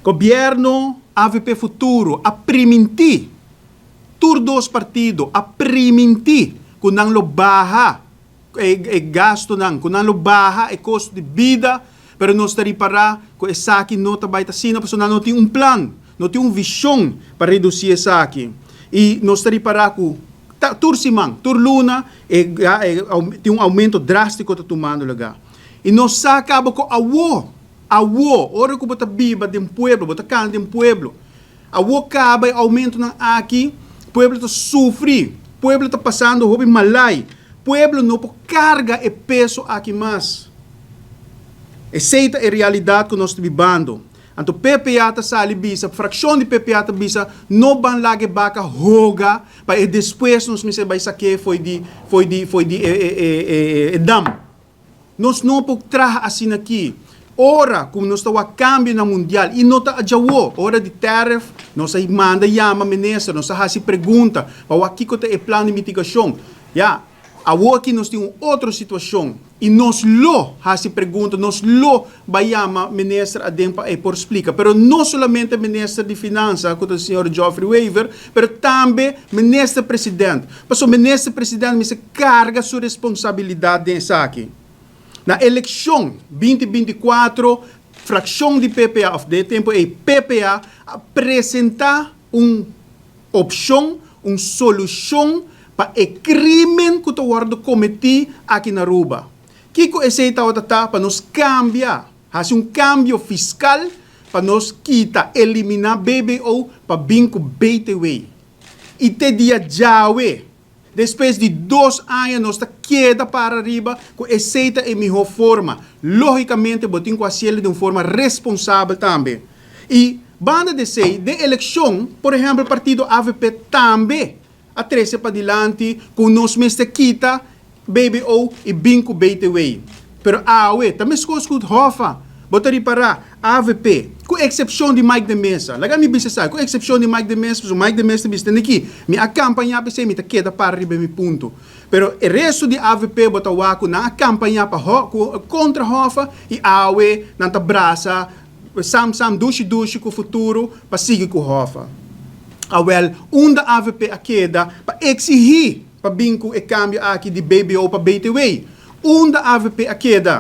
Gobierno AVP Futuro a priminti, tur dos partido a priminti cu nan lo baha e gastonan, cu nan lo baha e costo di bida, pero nos ta ripara cu esaki no ta bay ta asina, pasobra nan no tin un plan, no tin un vision pa reduci esaki. Y nos ta ripara cu tur siman, tur luna, tin un aumento drastico ta tumando lugar. Y nos sa caba cu awo, awo, ora cu bo ta biba den pueblo, bo ta cana den pueblo, awo caba e aumentonan aki, pueblo ta sufri, pueblo ta pasando hopi malai, pueblo no por carga e peso aki mas. Esey ta e realidad cu nos ta bibando. Anto PPA ta sali bisa, fraccion di PPA ta bisa, no ban laga e baca hoga pa e despues nos mester bay sake foi di e dam. Nos no por traha asina aki. Ora cu nos ta wak cambio na mundial y no ta ajawo, ora di tariff, nos a manda yama minister, nos a haci pregunta, pa wak kico ta e plan di mitigacion. Ya, awo aki nos tin un otro situacion y nos lo haci pregunta, nos lo bay yama minister aden pa e por splica. Pero no solamente minister di Finansa, cu ta señor Geoffrey Wever, pero tambe minister president. Paso minister president mester carga su responsabilidad den esaki. Na eleccion 2024, fraccion di PPA, of den tempo e PPA, a presenta un opcion, un solucion pa e crimen cu ta wordo cometi aki na Aruba. Kico esey ta pa nos cambia, haci un cambio fiscal pa nos kita, elimina BBO pa bin cu BTW. Y te dia djawe, despues di 2 aña, nos ta keda para ariba cu esey ta e miho forma. Logicamente, bo tin cu haci di un forma responsabel tambe. Y banda di esey, den eleccion, por ehempel, partido AVP tambe a trece padilanti cu nos mester kita BBO y bin cu BTW. Pero awe, tambe scos cu HOFA, bo ta ripara, AVP, cu excepcion di Mike de Meza. Laga mi bisa sa, cu excepcion di Mike de Meza, so Mike de Meza bisa aki, mi a campaña p'esey, mi ta keda para riba mi punto. Pero e resto di AVP bo ta wak cu nan a campaña pa contra HOFA y awe nan ta brasa sam sam dushi dushi cu Futuro pa sigui cu HOFA. Awel, unda AVP a keda pa exigi pa bin cu e cambio aki di BBO pa BTW? Unda AVP a keda?